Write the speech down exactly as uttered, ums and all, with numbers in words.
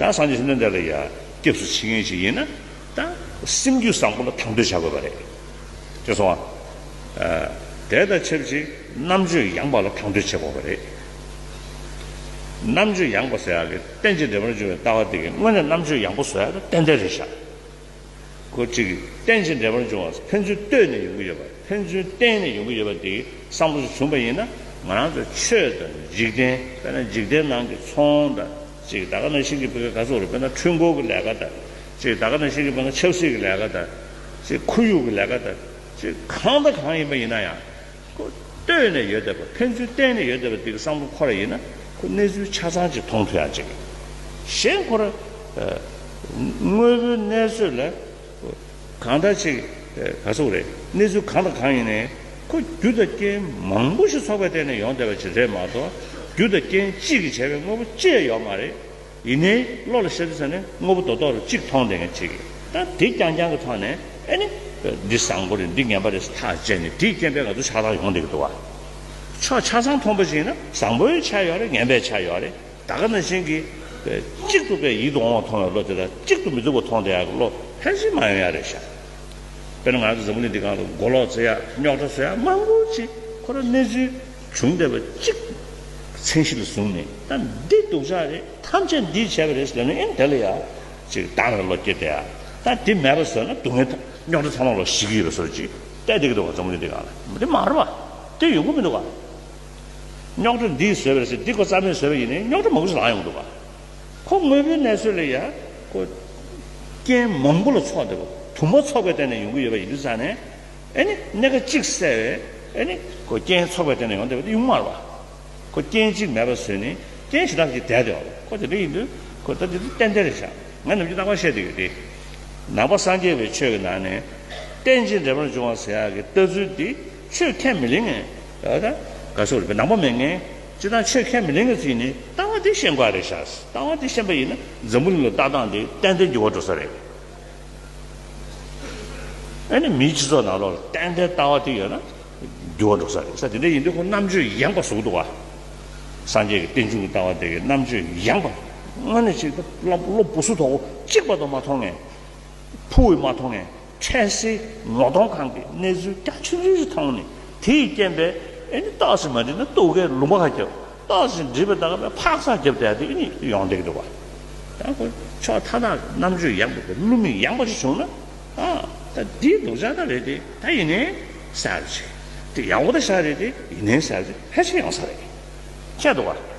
ད་སངས་རྒྱས་བཅོམ་ལྡན་འདས་ལ་ཡ་སྐྱབས་སུ་མཆི་མཁན་ཞིག་ཡིན་ན། ད་སེམས་རྒྱུད་བཟང་པོ་ལ་དང་དོད་བྱ་དགོས་པ་རེད། དེ་སོང་ང་། དེ་དང་ཆབས་ཅིག་རྣམ་དཔྱོད་ཡངས་པ་ལ་དང་དོད་བྱེད་དགོས་པ་རེད། རྣམ་དཔྱོད་ཡངས་པ་ཟེར་ཡག་གི་རྟེན་ཅིང་འབྲེལ་པར་འབྱུང་བའི་ལྟ་བ་དེ་གི་དངོས་གནས་རྣམ་དཔྱོད་ཡངས་པོ་བཟོ་ཡག་ད་ཏན་ཏན་རེད་ཤག་ཁོ་གཅིག་གིས་རྟེན་ཅིང་འབྲེལ་པར་འབྱུང་བ་ཕན་ཚུན་ལྟོས་ནས་ཡོང་གི་ཡོད་པ། ཕན་ཚུན་བརྟེན་ནས་ཡོང་གི་ཡོད་པ་དེ་བསམ་བློ་ཞིག་བྱུང་བ་ཡིན་ན། ང་རང་ཚོ་ཆོས་དང་འཇིག་རྟེན། དཔེར་ན་འཇིག་རྟེན་ནང་གི་ཚོང་དང་། ཅིག་ད་ག་ནང་བཞིན་གྱི་བོད་སྐད་ག་ཚོད་རེད། དཔེར་ན་ཁྲུན་སྐོར་གྱི་ལས་ཀ་དང་། ཅིག་ད་ག་ནང་བཞིན་གྱི་དཔེར་ན་ཆབ་སྲིད་ཀྱི་ལས་ཀ་དང་། ཅིག་ཁོར་ཡུག་གི་ལས་ཀ་དང་། ཅིག་གང་དང་གང་ཡིན་པ་ཡིན་ན་ཡང་། ཁོ་ལྟོས་ནས་ཡོད་བསྡད་པ། ཕན་ཚུན་བརྟེན་ནས་ཡོད་བསྡད་པ་འདི་གི་བསམ་བློ་འཁོར་བ་ཡིན་ན། ཁོ་གནས་ཚུལ་ཆ་ཚང་ཅིག་མཐོང་ཐུབ་ཡག་ཅིག་གཞན་ཁོ་ར་དངོས་པོའི་གནས་ཚུལ་ལ་གང་ལྟར་ཅིག་ག་ཟེར་དགོས་རེད། གནས་ཚུལ་གང་དང་གང་ཡིན་ནའི་ཁོ་རྒྱུ་དང་རྐྱེན་མང་པོ་ཞིག་ཚོགས་པའི་སྟེང་ནས་ཡོང་བསྡད་པ་ཅིག་རེད་མ་གཏོགས། རྒྱུ་དང་རྐྱེན་གཅིག་གིས་བྱས་པའི་དངོས་པོ་ཅི་ཡང་ཡོད་མ་རེད། ཡིན་ནའི་བློ་ལ་ཤར་དུས་ཙ་ནས་དངོས་པོ་རྡོག་རྡོག་རུ་གཅིག་མཐོང་བསྡད་མཁན་ཅིག་གིས། ད་འདི་རྐྱང་རྐྱང་གི་ཐོག་ནས་ཨེ་ནི་འདི་བཟང་པོ་རེད། འདི་ངན་པ་རེད་ཟེར་ཐག་བཅད་ནས། དེའི་རྐྱེན་པས་ང་ཚོ་ཆགས་སྡང་ཡོང་བསྡད་ཀྱི་འདུག་བ། ཕྱོགས་ཆ་ཚང་མཐོང་པ་ཞིག་ཡིན་ན་བཟང་པོའི་ཆ་ཡོད་རེད། ངན་པའི་ཆ་ཡོད་རེད། ད་ག་ནང་བཞིན་གྱི་གཅིག་ཏུ་པའི་ཡིད་དུ་འོང་བ་མཐོང་བའི་བློ་དེ་དང་། གཅིག་ཏུ་མི་སྡུག་པ་མཐོང་བསྡད་ཡག་གི་བློ་ཕལ་ཆེར་མ་ཡོང་ཡག་རེད་ཤག་དཔེར་ན་ང་ཚོ་འཛམ་བུ་གླིང་འདི་སྒང་ལ་མགོ་ལོག་བྱེད་ཡག་རྙོག་དྲ་བཟོ་ཡག་མང་པོ་ཅིག་ཁོ་རང་གནས་ཚུལ་བྱུང་བསྡད་པ་གཅིག་མཚན་གཞི་ལ་བཟུང་ནས། ད་འདི་སྡུག་ཅག་རེད། ཐམས་ཅད་འདིས་བྱས་པ་རེད་ཟེར་ལབ་ན། ཨེ་དེ་ལ་ཡ་ཅིག་སྡང་བའི་བློ་སྐྱེ་བསྡད་ཡག་ད་དེ་མེད་པ་བཟོས་ན་སྡུག་བསྔལ་རྙོག་དྲ་ཚང་མ་ལོག་ཞི་གི་ཡོད་པའི་བཟོ་འདྲ་ཅིག་བལྟས་བསྡད་ཀྱི་འདུག་ག་འཛམ་བུ་གླིང་འདི་སྒང་ལ། འདི་མ་རེད་པ། དེ་ཡོང་གི་མི་འདུག་ག་རྙོག་དྲ་འདིས་བཟོས་པ་རེད་ཟེར། འདི་ཁོ་རྩ་མེད་བཟོས་པ་ཡིན་ནའི་རྙོག་དྲ་མང་པོ་ཞིག་ལངས་ཡོང་གི་འདུག་ག་ཁོ་དངོས་པོའི་གནས་ཚུལ་ལ་ཡ་ཁོ་རྐྱེན་མང་པོ་ལ་ཚོགས་བསྡད་པ། དུ་མ་ཚོགས་པའི་སྟེང་ནས་ཡོང་གི་ཡོད་པ་ཡིན་དུས་ཙ་ནས། ཨེ་ནི་གནད་འགག་གཅིག་བསལ་བས་ཨེ་ནི་ཁོ་རྐྱེན་ཚོགས་པའི་སྟེང་ནས་ཡོང་བསྡད་པ་དེ་ཡོང་མ་རེད་པ། ཁོ་རྐྱེན་གཅིག་མེད་པ་བཟོས་ནས་རྐྱེན་ཞེ་དྲག་ཅིག་བསྡད་བསྡད་པ་རེད། ཁོ་དེ་འདྲ་ཡིན་དུས་ཁོ་ད་དེ་ཏན་ཏན་རེད་ཤག་ང་ནམ་རྒྱུན་རྟག་པར་བཤད་བསྡད་ཡོད་དེ། ནང་པ་སངས་རྒྱས་པའི་ཆོས་ཀྱི་ནང་ནས་རྟེན་ཅིང་འབྲེལ་པར་འབྱུང་བ་ཟེར་ཡག་གི་ལྟ་ཚུལ་འདི་ཆོས་ཁས་མི་ལེན་མཁན། ད་ག་ཟེར་དགོས་རེད། ནང་པ་མེད་མཁན། སྤྱིར་བཏང་ཆོས་ཁས་མི་ལེན་མཁན་ཚོ་ཡིན་ནའི་ལྟ་བ་འདི་ཤེས་དགོས་རེད་ཤག་ལྟ་བ་འདི་ཤེས་པ་ཡིན་ན་འཛམ་བུ་གླིང་ལ་ལྟ་སྟངས་འདི་ཏན་ཏན་འགྱུར་བ་འགྲོ་ས་རེད། ཨ་ནི་མིའི་སྤྱི་ཚོགས་ནང་ལོགས་ལ་ཏན་ཏན་ལྟ་བ་དེ་ཡོད་ན་འགྱུར་བ་འགྲོ་ས་རེད་ཟེར། དེ་འདྲ་ཡིན་དུས་ཁོ་རྣམ་དཔྱོད་ཡངས་པ་བཟོ་གི་འདུག་ག་སངས་རྒྱས་ཀྱི་རྟེན་འབྱུང་གི་ལྟ་བ་དེ་གི་རྣམ་དཔྱོད་ཡངས་པ། དངོས་གནས་ཅིག་བློ་བློ་སྦུ་སུ་དོག་པོ་གཅིག་པ་དང་མ་མཐོང་ངས། ཕུ་བས་མ་མཐོང་ངས། འཕྲལ་སེལ་ངོ་གདོང་ཁང་གི་གནས་ཚུལ་རྒྱ་ཆུང་ཆུང་ཞིག་མཐོང་ནས། དེ་ཡི་རྐྱེན་པས་ཨེ་ནི་ཏོག་ཙམ་མ་འགྲིག་ན་སྡུག་སྐད་ལུང་པ་ཁ་རྒྱབ། ཏོག་ཙམ་འགྲིག་པ་ད་ག་བས་འཕག་འཚག་རྒྱབ་བསྡད་དེ་ཨེ་ནི་ཡོང་བསྡད་ཀྱི་འདུག་ག་ད་ཁོ་ཕྱོགས་མཐའ་དག་གི་རྣམ་དཔྱོད་ཡངས་པོ་དང་བསླུ་མེད་ཡངས་པོ་ཞིག་བྱུང་ན། ཨ་ད་འདིའི་སྡུག་ཅག་ད་རེད་དེ། ད་ཡིན་ནའི་གསལ་བ་ཅིག་དེ་ཡག་པོ་ད་ཤག་རེད་དེ། ཡིན་ནའི་གསལ་བ་ཅིག་ཕལ་ཆེར་ཡོང་ས་རེད། ཤེས་འདུག་ག